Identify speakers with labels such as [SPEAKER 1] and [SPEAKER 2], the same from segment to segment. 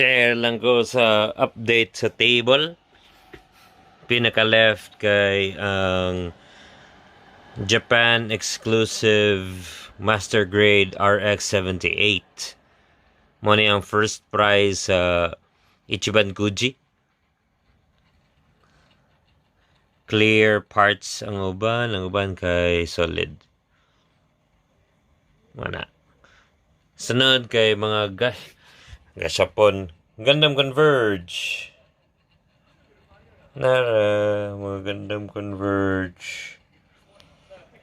[SPEAKER 1] Share lang ko sa update sa table. Pinaka left kay ang Japan exclusive Master Grade RX-78. Mo ni ang first prize sa Ichiban Kuji. Clear parts ang uban kay solid. Wala. Sunod kay mga gashapon. Gundam Converge. Nara, mga Gundam Converge.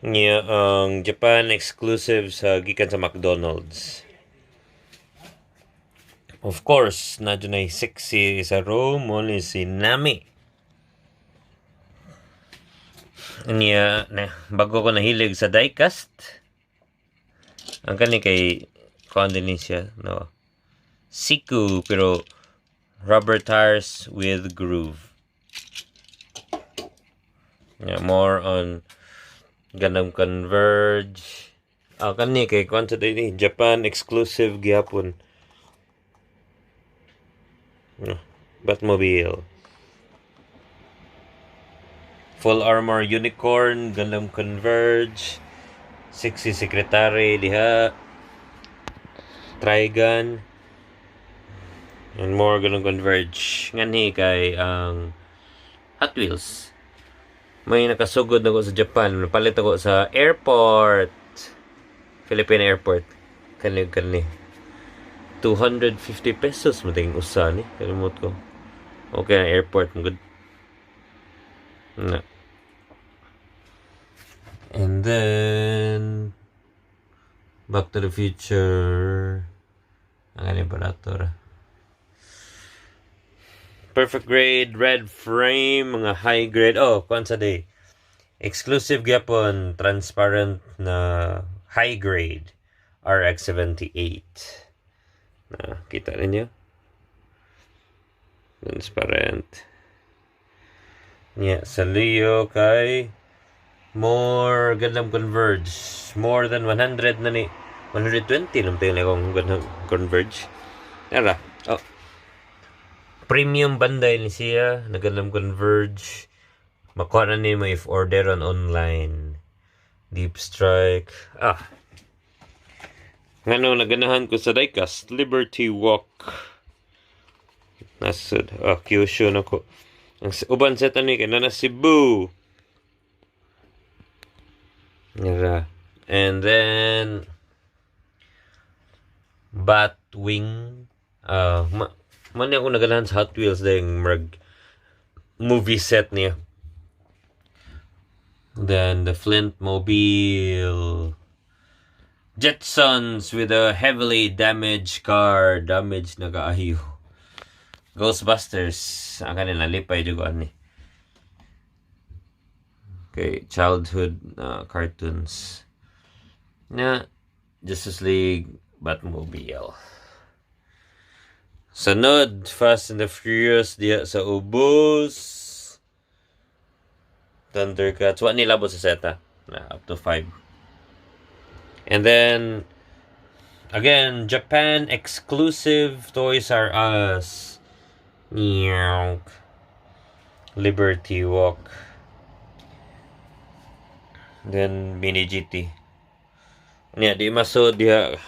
[SPEAKER 1] Niya ang Japan exclusive sa gikan sa McDonald's. Of course, na na sexy sa room mo ni si Nami. Niya, na, bago ko nahilig sa diecast. Ang kani kay kuan din ni siya, no. Siku pero rubber tires with groove. Yeah, more on Gundam Converge. Ah, kani kay kuan sa din Japan exclusive gyapon. Ah, Batmobile. Full armor unicorn, Gundam Converge. Sexy secretary diha. Trigun. And more Gundam Converge. Nganhi kay ang Hot Wheels. May nakasugod na ko sa Japan. Napalit ako sa airport. Philippine Airport. Kani kani. 250 pesos mating usa ni. Kalimot ko. Okay na airport. Good. Na. And then Back to the Future. Ang galing barato. Perfect grade, red frame, mga high grade. Oh, kuan sa day. Exclusive gyapon, transparent na high grade RX-78. Na, kita ninyo? Transparent. Yeah, sa Leo kay more Gundam Converge. More than 100 na ni. 120 lang tayo na akong Gundam Converge. Tara. Oh. Premium Bandai ni siya. Na Gundam Converge. Makuha na nimo if order on online. Deep Strike. Ah. Ngano naganahan ko sa diecast? Liberty Walk. Nasud. Ah, Kyushu na ko. Ang uban sa tani kay na Cebu. Nira. And then Batwing. Ah, man ako naganahan sa Hot Wheels dahil murag movie set niya. Then the Flint Mobile. Jetsons with a heavily damaged car. Damaged na kaayo. Ghostbusters. Ang kanila lipay jud ko ani. Okay, childhood cartoons. Na Justice League, Batmobile. Sunod, Fast and the Furious diha sa ubos. Thundercats. Wa nila sa seta. Na, up to 5. And then, again, Japan exclusive Toys R Us. Meow. Liberty Walk. Then, Mini GT. Niya, di masod diha.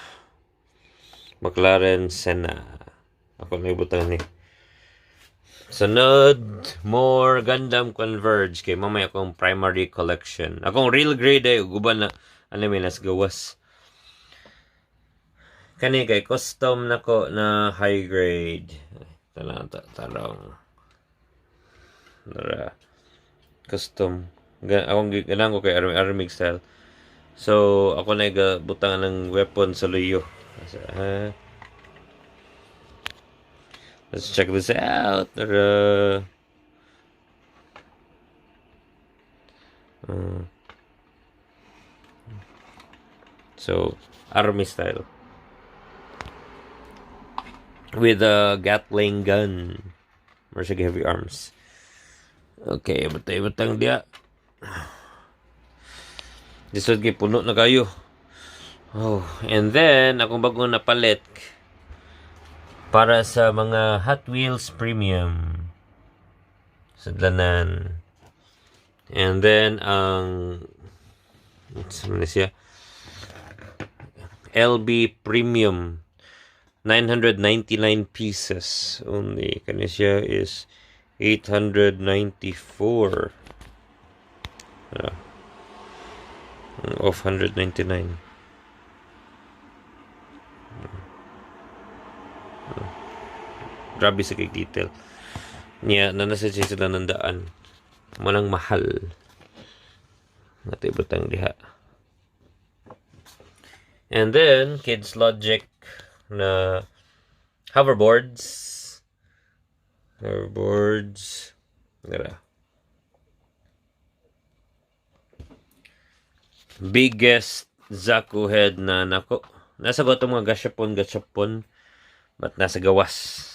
[SPEAKER 1] McLaren Senna. Ako na ibutang ni. Sunod, more Gundam Converge. Kay mamaya akong primary collection. Akong real grade ay uban na ano may nas gawas. Kani kay custom nako na high grade. Talang tarong. Nara. Custom. Akong ganahan ko kay army, army style. So, ako na butang ng weapon sa luyo. Let's check this out. Tara. So, army style. With a Gatling gun. Or siya heavy arms. Okay, batay batang dia. Lisod kay puno na kayo. Oh, and then akong bagong napalit para sa mga Hot Wheels Premium. Sudlanan. And then ang ano na siya? LB Premium, 999 pieces only. Kani siya is 894. Off 199. Grabe sa kay detail. Niya, na nasa siya sila ng daan. Manang mahal. Nato ibutang diha. And then, Kids Logic na hoverboards. Hoverboards. Dara. Biggest Zaku head na nako. Nasa ko itong mga gashapon, gashapon. But nasa gawas.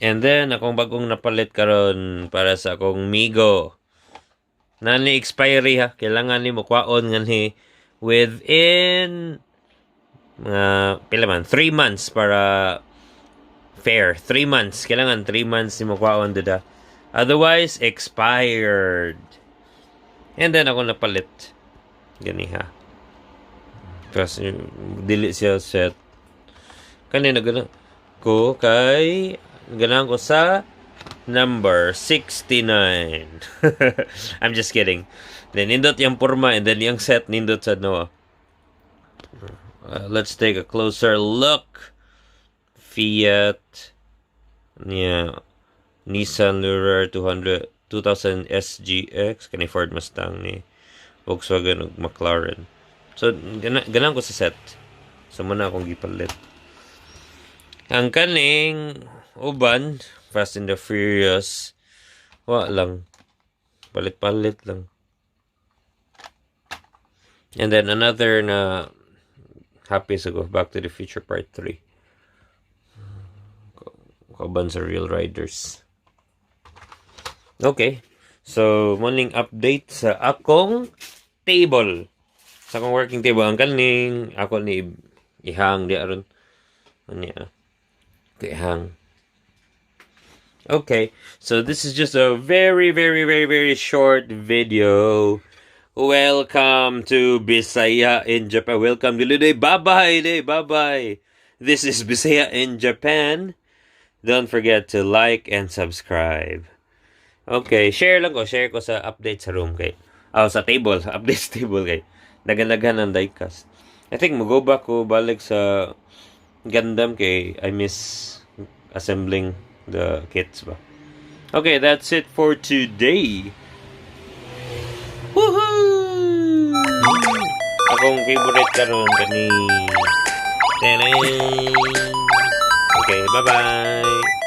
[SPEAKER 1] And then, akong bagong napalit karon para sa akong Migo. Nani expiry ha. Kailangan ni mo kwaon nganhi within mga pila man, 3 months para fair. 3 months. Kailangan 3 months ni mo kwaon dida. Otherwise, expired. And then ako napalit. Gani ha. Kasi dili siya set. Kanina gana ko kay ganahan ko sa number 69. I'm just kidding. Then nindot yung porma and then yung set nindot sa no. Let's take a closer look. Fiat, yeah, Nissan Lurer 200 2000 SGX, kani Ford Mustang ni Volkswagen ug McLaren. So ganahan ko sa set. So muna akong gipalit. Ang kaning uban, Fast and the Furious, wa lang. Palit-palit lang. And then another na happy sa go, Back to the Future Part 3. Kauban sa Real Riders. Okay. So, morning update sa akong table. Sa akong working table. Ang kaning ako ni ihang di aron. Ano niya? Ihang. Okay. So, this is just a very, very, very, very short video. Welcome to Bisaya in Japan. Welcome to day. Bye-bye day. Bye-bye. This is Bisaya in Japan. Don't forget to like and subscribe. Okay, share lang ko. Share ko sa update sa room kay. Oh, sa table. Update sa table kay. Daghan-daghan ng diecast. I think mo go back ko balik sa Gundam kay I miss assembling the kits ba. Okay, that's it for today. Woohoo! Akong favorite karon kani. Teneng! Okay, bye-bye.